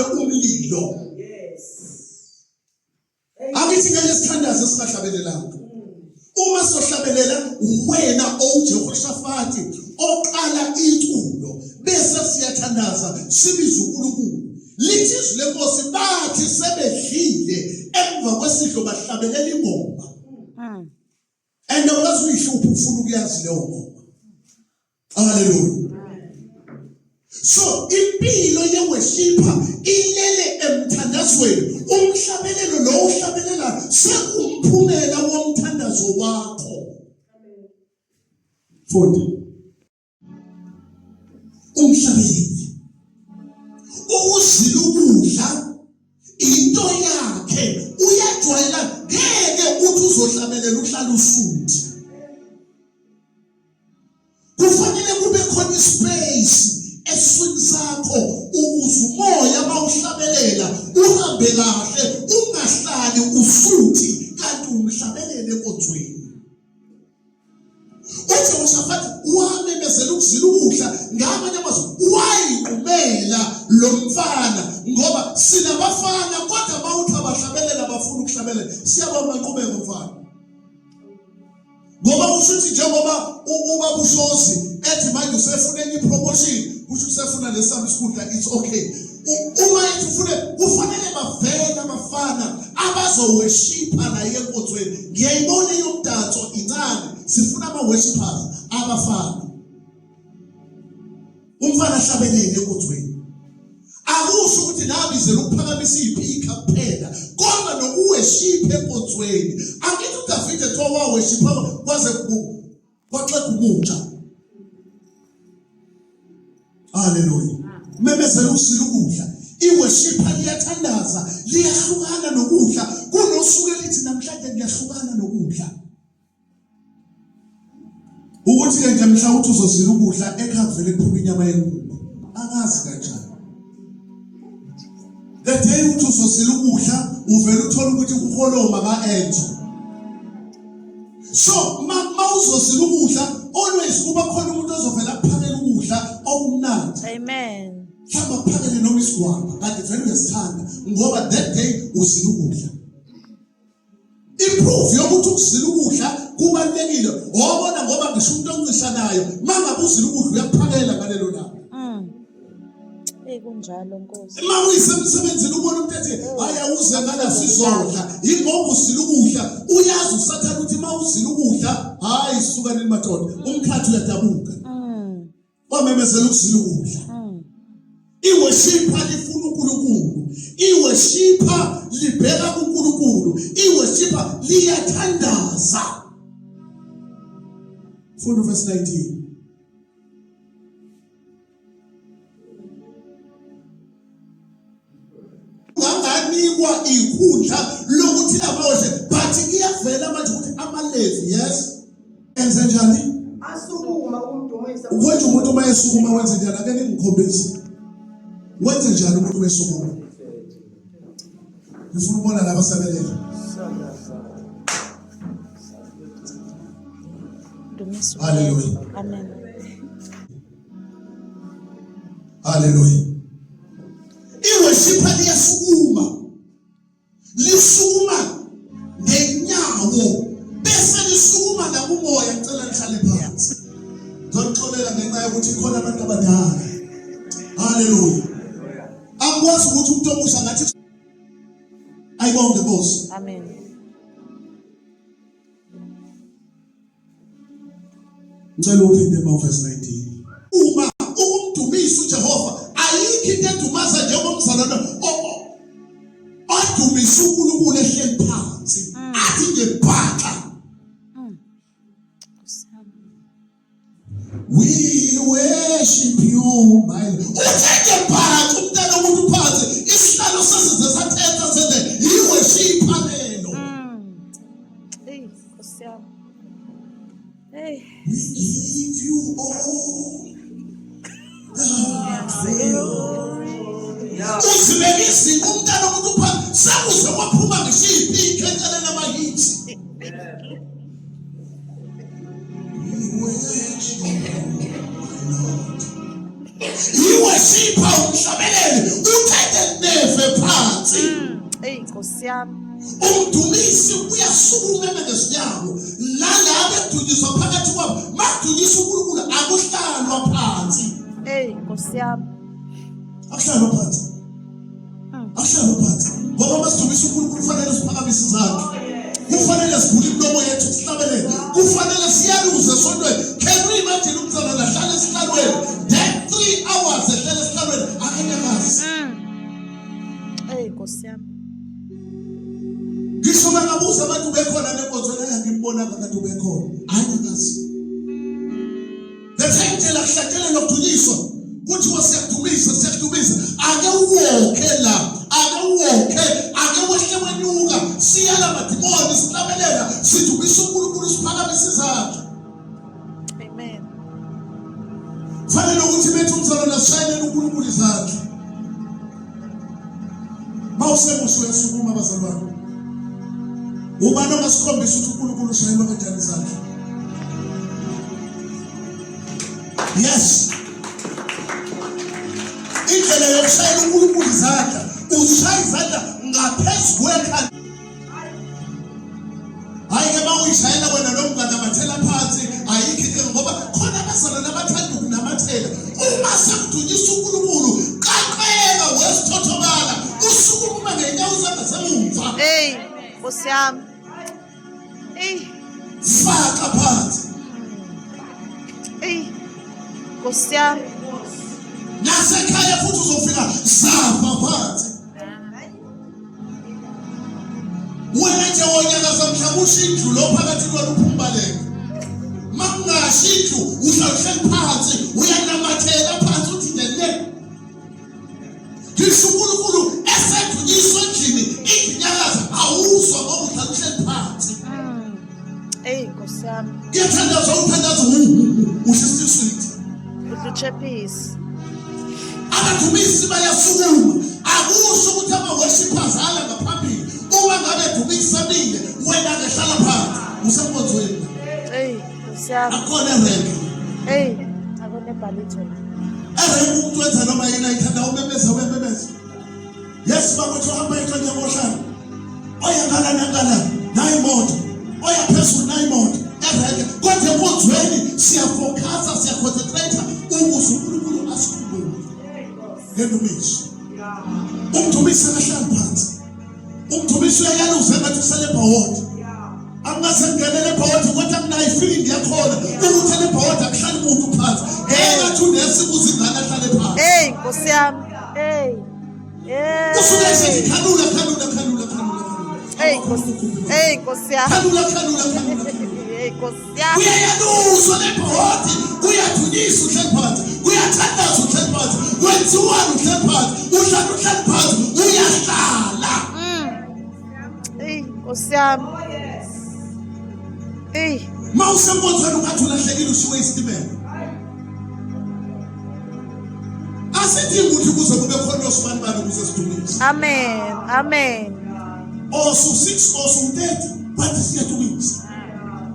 nawe umlilo. Angithi ngeke sithandaze singahlabelelanga. Uma sohlabelela wena owuJehoshafati oqala iculo bese siyathandaza sibiza uNkulunkulu. Lithi izwi lenkosi bathi sebedlile emva kwesidlo bahlabelela ingoma. And awukaze uyihluphe ufuna ukuyazi leyo ngoma. Hallelujah. So impilo yeworshipper ilele emthandazweni. Umhlabelelo lo uhlabelela sekumphumela womthandazo wakho. Funda. Umhlabeleli ukuzila ukudla into yakhe uyajwayela ngeke uthi uzohlabelela uhlala usuthi kufanele kube khona ispace eswini sakho ukuze umoya mawuhlabelela uhambe kahle ungahlali usuthi kanti umhlabelele enkonzweni. UJehoshafati wamemezela ukuzila ukudla ngamanye amazwi wayinqumela lo mfana ngoba sinabafana kodwa mawuthi abahlabelela bafuna ukuhlabelela siyabonga nqubeko mfana ngoba kusho ukuthi njengoba ubaba ushozi ethi manje usefuna enye ipromotion kusho usefuna lesami isikhundla it's okay uma ethi ufune kufanele bavele abafana abazoweshipha la enkonzweni ngiyayibona eyomdanso incane sifuna ama-worshippers abafana umfana ahlabelele enkonzweni akusho ukuthi nabizela ukuphakamisa iy'pikha kuphela kodwa nokuweshipha enkonzweni angithi udavide kuthiwa waweshipha kwaze kwaxega umutsha haleluya memezela usila ukudla iworshipper liyathandaza liyahlukana nokudla kunosuku elithi namhlanje ngiyahlukana nokudla ukuthi ke nje mhla uthi uzozila ukudla ekhaya kuvele kuphume inyama yenkukhu angazi kanjani the day uthi uzozila ukudla uvele uthole ukuthi kuholoma ka-enzo so ma uzozila ukudla always kuba khona umuntu ozovela akuphakele ukudla okumnandi amen mhlawumbe akuphakele noma isigwaba kanti vele uyasithanda ngoba that day uzila ukudla iproof yokuthi ukuzila ukudla kubalulekile wabona ngoba ngisho umuntu oncishanayo mangabe uzila ukudla uyakuphakela ngalelo langa Hey kunjalo Nkosi. Uma uyisemsebenzini ubona umuntu ethi hayi awuze ngala sizodla yingoba uzila ukudla uyazi usathane ukuthi uma uzila ukudla hayi suka nini madoda umkhathi uyadabuka. Wamemezela ukuzila ukudla. Iworshipper lifuna uNkulunkulu. Iworshipper libheka kuNkulunkulu. Iworshipper liyathandaza. Funda verse 19. Unganganikwa ikhundla lokuthi aboshe but kuyavela manje ukuthi amaLevi yes enze njani asukuma ukumdumisa ukwenza umuntu uma esukuma wenze njani ake ningikhombise wenze njani umuntu uma esukuma ngifuna ukubona laba sabelela Hallelujah. Amen. Hallelujah. Iworshipper liyasukuma. Lisukuma ngenyawo bese lisukuma nakumoya ngicela nihlale phansi. Ngizonixolela ngenxa yokuthi khona abantu abadala. Hallelujah. Angikwazi ukuthi umuntu omusha ngathi ayibonge Nkosi. Amen. Ngicela uphinde ma verse 19. Uma ukumdumisa uJehova ayikho into edumaza njengomzalwane odumisa uNkulunkulu ehleli phansi athi nje bhaxa. We worship you my Lord. Uthe nje bhaxa umntana womuntu phansi isihlalo sesize sathetha senze i-worship lelo. Hey, Nkosi yami. Hey. We give you all the glory. Uzibeka izinto umntana womuntu phansi sekuze kwaphuma ngisho iy'pikhi eceleni ama-hits. Iworshipha umhlabeleli uthethe ne Nkosi yami. Umdumisi uyasukuma eme ngezinyawo nalabo ekudunyiswa phakathi kwabo. Makudunyiswa uNkulunkulu akuhlalwa phansi. Hey Nkosi yami. Akuhlalwa phansi. Akuhlalwa phansi. Ngoba masidumisa uNkulunkulu kufanele siphakamise izandla. Kufanele sivule imilomo yethu sihlabelele. Kufanele siyaluze esontweni. Can we imagine umzalwane ahlale esihlalweni? Then 3 hours ehlele esihlalweni akanyakazi. Hey Nkosi yami. Ngisho bangabuza abantu bekhona nenkonzweni engangimbona ngathi ubekhona. Anyakazi. Letha indlela kuhlatshelelwa kudunyiswa. Kuthiwa siyakudumisa, siyakudumisa. Ake uwokhe la, ake uwokhe, ake wehle wenyuka. Siyala madimoni, sihlabelela, sidumisa uNkulunkulu, siphakamisa izandla. Amen. Fanele ukuthi bethu umzalwane asishayelele uNkulunkulu izandla. Mawusemusha uyasukuma bazalwane. Ubani ongasikhombisa ukuthi uNkulunkulu ushayelwa kanjani izandla? Yes. Indlela yokushayela uNkulunkulu izandla, ushaya izandla ngaphezu kwekhanda. Hayi ke mawuyishayela wena lo mngane amathela phansi ayikho inkinga ngoba khona abazalwane abathanda ukunamathela uma sekudunyisa uNkulunkulu qaqeka wesithothobala usukume ngey'nyawo zangasemumva. Hey Nkosi yami. Hey faka phansi. Hey Nkosi yami. Nasekhaya futhi uzofika safa phansi. Wena nje wonyakaza mhlawumbe usho indlu lo phakathi kwenu uphumbaleke. Makungasho indlu uhlala uhleli phansi uyanamathela phansi uthi nje le. Ngisho uNkulunkulu esedunyiswa endlini inyakaza awuzwa ngoba uhlala uhleli phansi. Ey Nkosi yami. Kuyathandazwa uthandaza usho isiswiti. Udlutshephisi. Abadumisi bayasukuma. Akusho ukuthi ama-worshippers ala ngaphambili. Uma ngabe dumisa mile wena ke hlala phansi. Usenkonzweni. Ey Nkosi yami. Akukhona erenki. Ey akona ebhalitho la. Erenki umuntu wenza noma yini ayithanda umemeza uyamemeza. Yes bakwethu hamba into njengohlala. Oya ngala nangala nayi imoto. Oya phezulu nayi imoto. Erenke kodwa enkonzweni siyafocusa siyaconcentrate ukuze uNkulunkulu asikhumbule. Ngendumiso. Umdumisi akahlali phansi. Umdumisi uyayaluza engathi usele ebhawodi. Angase ngingenele ebhawodi kodwa nginayo ifeeling yakhona ukuthi elebhawodi akuhlali muntu phansi. Engathi unesi kuze ingane ahlale phansi. Hey Nkosi yami. Hey. Hey. Usuke esethi khanula khanula khanula khanula. Hey Nkosi. Hey Nkosi yami. Khanula khanula khanula. Hey Nkosi yami. Kuyayaluswa lebhodi, kuyadunyiswa uhleli phansi, kuyathandazwa uhleli phansi, kwenziwani uhleli phansi, uhlala uhleli phansi, uyahlala. Hey Nkosi yami. Hey. Mawusenkonzweni ungathi ulahlekile ushiwe isitimela. Asidingi ukuthi kuze kube khona osibanibani ukuze sidumise. Amen. Amen. Osu 6 osu 30 bathi siyadumisa.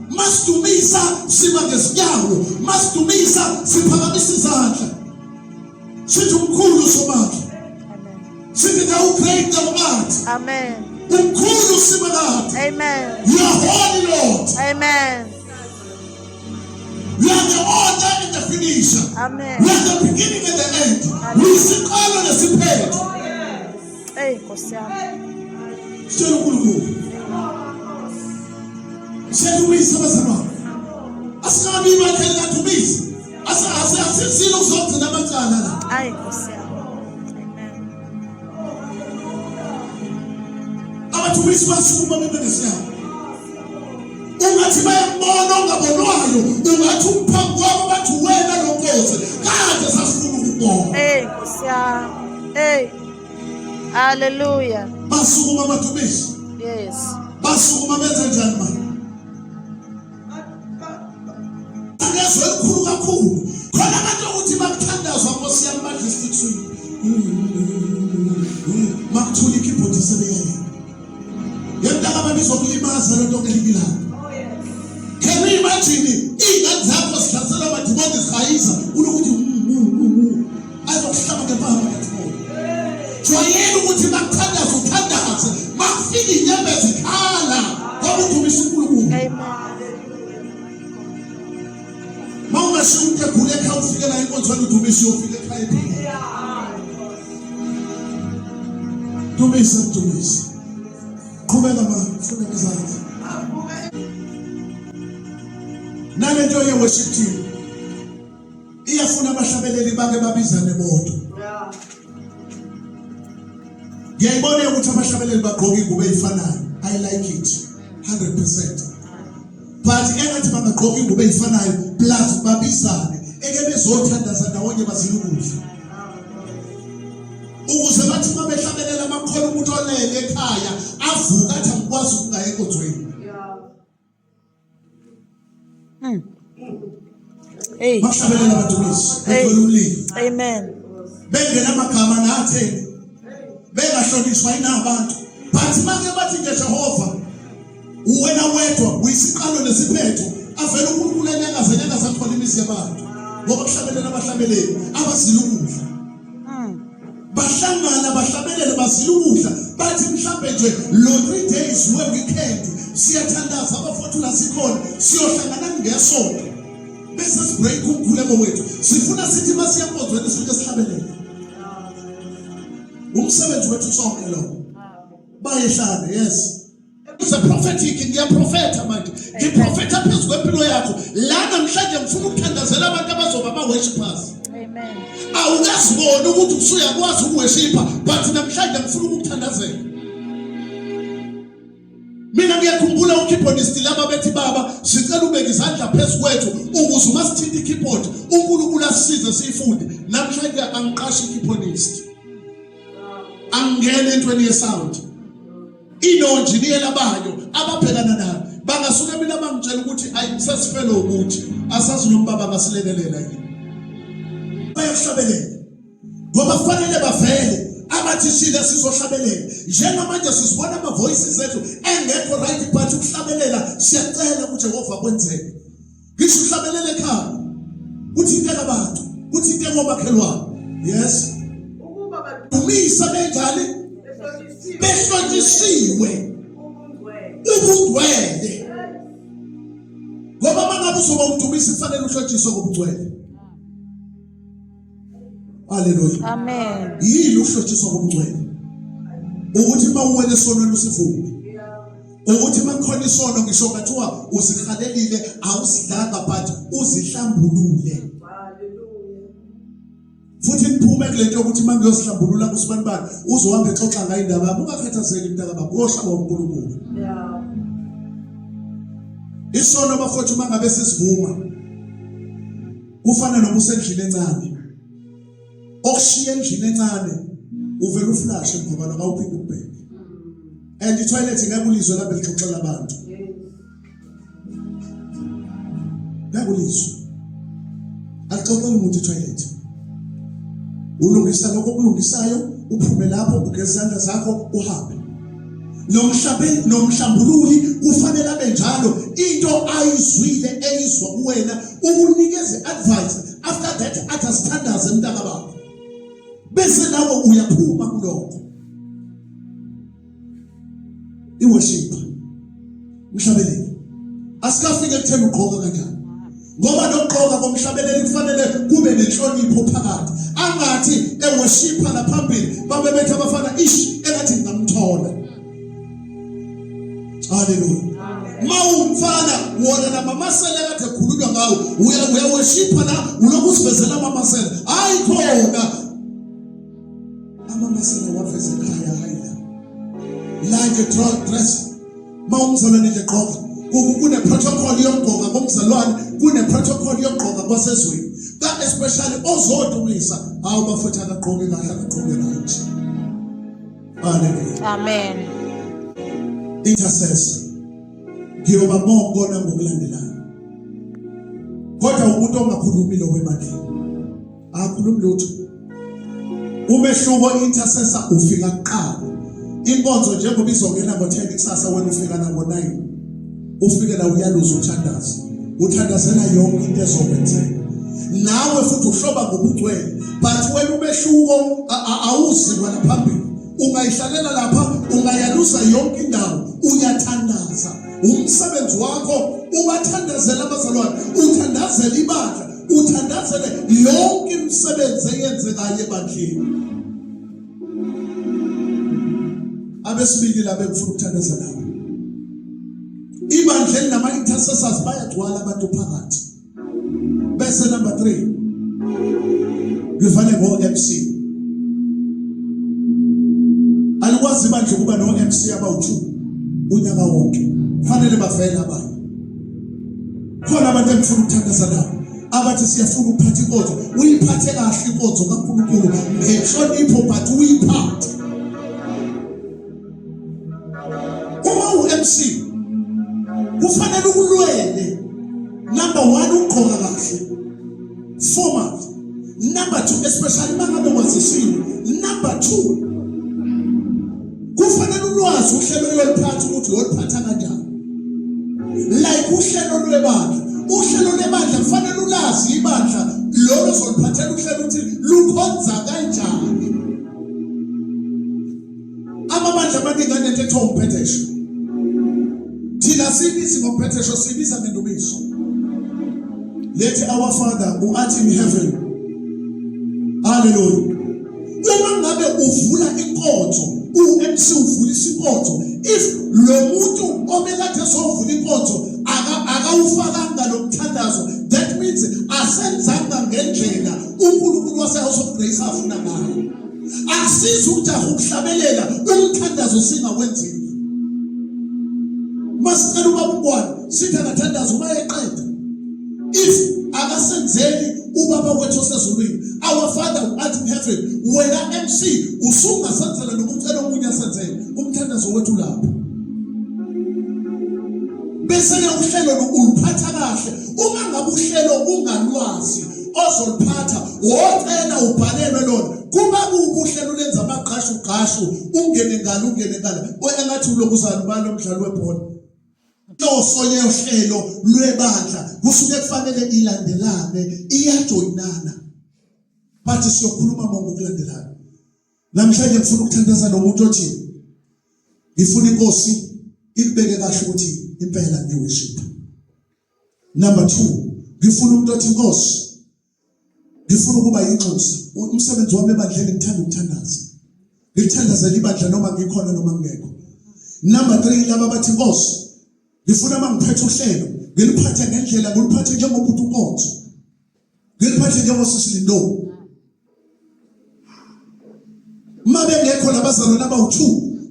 Masidumisa sima ngezinyawo, masidumisa siphakamisa izandla. Sithi umkhulu Somandla. Amen. Sithi thou great thou art. Amen. Umkhulu Simakade. Amen. You are holy Lord. Amen. You are the author and the finisher. Amen. You are the beginning and the end. Uyisiqalo nesiphetho. Hey Nkosi yami. Sitshela uNkulunkulu. Siyadumisa bazalwane. Asingabi ibandla likadumisa. Asisile ukuzogcina amacala la. Ay Nkosi yami. Amen. Abadumisi basukuma beme ngesinyawo. Ungathi bayakubona ongabonwayo, ungathi uphambi kwabo bathi wena lo Nkosi. Kade sasifuna ukubona. Hey Nkosi yami. Hey. Hallelujah. Basukuma abadumisi. Yes. Basukuma benze njani manje? Ngezwe elikhulu kakhulu. Khona abantu ukuthi bakuthandazwa Nkosi yami badla isithwini. Makuthula ikeyboard sebeyayeka. Yemntaka baba izokulimaza lento ngelinye ilanga. Can you imagine iy'ngane zakho zihlasela amadimoni zihayiza ulokuthi azokuhlaba ngempama amadimoni. Jwayela ukuthi makuthandaze uthandaze. Ungashiya umuntu egula ekhaya ufike la enkonzweni udumise uyofika ekhaya ephila. Dumise dumise. Qhubeka ma, funda ngezandla. Nalento ye worship team iyafuna abahlabeleli bake babizane bodwa. Ngiyayibona ukuthi abahlabeleli bagqoka ingubo eyifanayo. I like it 100%. But engathi bangagqoka ingubo eyifanayo plus babizane eke bezothandaza ndawonye bazile ukudla. Ukuze bathi uma behlabelela amakhona umuntu olele ekhaya avuka athi angikwazi ukungaya enkonzweni. Hey. Bahlabelela abadumisi Hey. bethwele umlilo. Amen. Bengenamagama natheni. Bengahlonishwa yinabantu. But make bathi nje Jehova uwena wedwa uyisiqalo nesiphetho avele uNkulunkulu enyakaza enyakaza athwala imizi yabantu ngoba kuhlabelela abahlabeleli abazila ukudla. Bahlangana bahlabelele bazila ukudla bathi mhlambe nje lo 3 days we weekend siyathandaza abafowethu la sikhona siyohlangana ngesonto bese sibreak umkhuleko wethu sifuna sithi masiya enkonzweni sifike sihlabelele umsebenzi wethu sonke lo bayehlane yes. It's a prophetic ngiyaprofetha manje ngiprofetha phezu kwempilo yakho la namhlanje ngifuna ukuthandazela abantu abazoba ama-worshippers. Amen. Awukaziboni ukuthi usuyakwazi ukuworshipha but namhlanje ngifuna ukukuthandazela. Mina ngiyakhumbula ukeyboardist laba bethi baba sicela ubeke izandla phezu kwethu ukuze uma sithinta ikeyboard uNkulunkulu asisize siyifunde. Namhlanje angiqashi ikeyboardist. Angingene entweni yesound. Inonjiniyela bayo ababhekana nayo bangasuke mina bangitshela ukuthi ayi sesifele ukuthi asazi noma baba basilekelela yini. Bayakuhlabelela ngoba kufanele bavele abathishile sizohlabelela njengamanje sizibona ama-voices ethu engekho right but ukuhlabelela siyacela kuJehova kwenzeke. Ngisho uhlabelela ekhaya kuthinteka abantu kuthinteka omakhelwane. Yes, Ukuba dumisa benjani behlonisiwe behlonisiwe ubungcwele. ubungcwele ngoba uma ngabe uzoba umdumisi kufanele uhlotshiswe ngobungcwele. Haleluya. Amen. Yini ukuhlotshiswa kobungcwele? Ukuthi uma uwele esonweni usivume. Ukuthi uma kukhona isono ngisho ngathiwa uzihalelile awusidlanga but uzihlambulule. Hallelujah. Futhi niphume kule nto yokuthi uma ngiyosihlambulula kusibanibani uzohamba exoxa ngayo indaba yami ungakhathazeki mntaka baba uyohlaba uNkulunkulu. Yeah. Isono bafowethu uma ngabe sisivuma kufana noma usendlini encane okushiya endlini encane uvela uflashe ngoba noma uphinde ukubheke and i-toilet ngeke ulizwe lapho lixoxela abantu ngeke ulizwe alixoxeli umuntu i-toilet ulungisa lokho okulungisayo uphume lapho ugeze izandla zakho uhambe. Nomhlabe nomhlambululi kufanele abe njalo into ayizwile eyizwa kuwena ukunikeza advice after that athi asithandaze mntaka baba bese nawe uyaphuma kulokho iworship mhlabeleli asikafike ekutheni ugqoka kanjani ngoba nokugqoka komhlabeleli kufanele kube nenhlonipho phakathi angathi eworshipha laphambili babe bethi abafana ish engathi ngingamthola. Haleluya. Mawumfana wona namamasela kade khulunywa ngawo uya uyaworshipha la ulokhu usivezela amamasela hayi khona amamasela waveza ekhaya hayi la la nje dress mawumzalwane nje gqoka kune protocol yokugqoka komzalwane kune protocol yokugqoka kwasezweni ka especially ozodumisa hawu bafethu akagqoke kahle akagqoke right. Haleluya. Amen. Intercessor ngiyoba mongona ngokulandelayo kodwa umuntu ongakhulumi lo webandleni akhulumi lutho umehluko intercessor ufika kuqala inkonzo njengoba izongena ngo-10 kusasa wena ufika nango-9 ufike la uyaluza uthandaza uthandazela yonke into ezokwenzeka nawe futhi uhloba ngobugcwele but wena umehluko awuzi wena phambili ungayihlalela lapha ungayaluza yonke indawo uyathandaza umsebenzi wakho ubathandazela abazalwane uthandazela ibandla. Uthandazele yonke imisebenzi eyenzekayo ebandleni. Abesibili laba engifuna ukuthandaza nabo. Ibandla elinama-intercessors bayagcwala abantu phakathi. Bese number 3 ngivale ngo-MC. Alikwazi ibandla ukuba no-MC abawu-2 unyaka wonke. Fanele bavele abanye. Khona abantu engifuna ukuthandaza nabo abathi siyafuna ukuphatha inkonzo, uyiphathe kahle inkonzo kaNkulunkulu ngenhlonipho but uyiphathe. Uma u-MC kufanele ukulwele number 1 ukugqoka kahle formal, number 2 especially uma ngabe wazisiwe, number 2 kufanele ulwazi uhlelo uyoliphatha ukuthi uyoliphatha kanjani. Like uhlelo lwebandla, uhlelo lwebandla kufanele ulazi ibandla lolo ozoliphathela uhlelo ukuthi lukhonza kanjani. Amabandla amaningi anento ethiwa umphephesho. Thina siyibizi ngomphethesho, siyibiza ngendumiso. Lethi our Father who art in heaven. Hallelujah. Uma ngabe uvula inkonzo, uMC uvulisa inkonzo, if lo muntu obekade esovula inkonzo akawufakanga lo mthandazo, that means asenzanga ngendlela uNkulunkulu wase-House of Grace afuna ngayo. Akusizi ukujaha ukuhlabelela umthandazo singawenzile. Masicela ubaba uNgwane sithi akathandaze uma eqeda. If akasenzeli ubaba wethu osezulwini, our Father who art in heaven, wena MC usungasenzela noma ucela omunye asenzele umthandazo wethu lapho. Bese-ke uhlelo uluphatha kahle. Uma ngabe uhlelo ungalwazi ozoliphatha wocela ubhalelwe lona kuba kubi uhlelo ulenza amaqashu qashu ungene ngalo ungene ngalo engathi ulokuzana ubani omdlali webhola. Inhloso yohlelo lwebandla kusuke kufanele ilandelane, iyajoyinana, but siyokhuluma ngokulandelana. Namhlanje ngifuna ukuthandaza nomuntu othi ngifuna inkosi ikubeke kahle ukuthi impela ngiworship. Number 2, ngifuna umuntu othi inkosi ngifuna ukuba yinxusa. Umsebenzi wami ebandleni ngithanda ukuthandaza. Ngithandazela ibandla noma ngikhona noma ngingekho. Number 3, laba bathi inkosi ngifuna uma ngiphethe uhlelo ngiliphathe ngendlela, ngiliphathe njengomuntu unkonzo. Ngiliphathe njengosisi Lindo. Uma bengekho labazalwane abawu-2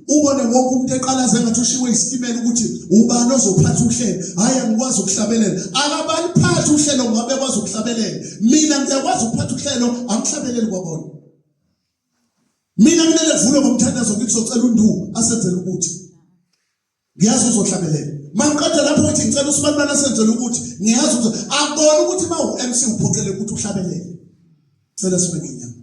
ubone wonke umuntu eqalaza engathi ushiwe isitimela ukuthi ubani ozophatha uhlelo. Hhayi, angikwazi ukuhlabelela. Akabaliphathi uhlelo ngoba bekwazi ukuhlabelela. Mina ngiyakwazi ukuphatha uhlelo, angihlabeleli kwabona. Mina kumele kuvulwe ngomthandazo ngithi socela uNdu asenzele ukuthi. Ngiyazi uzohlabelela. Mangiqeda lapho uthi ngicela usibanibani asenzele ukuthi ngiyazi ukuthi akubona ukuthi uma u-MC uphoqele ukuthi uhlabelele. Cela sibe ngenyama.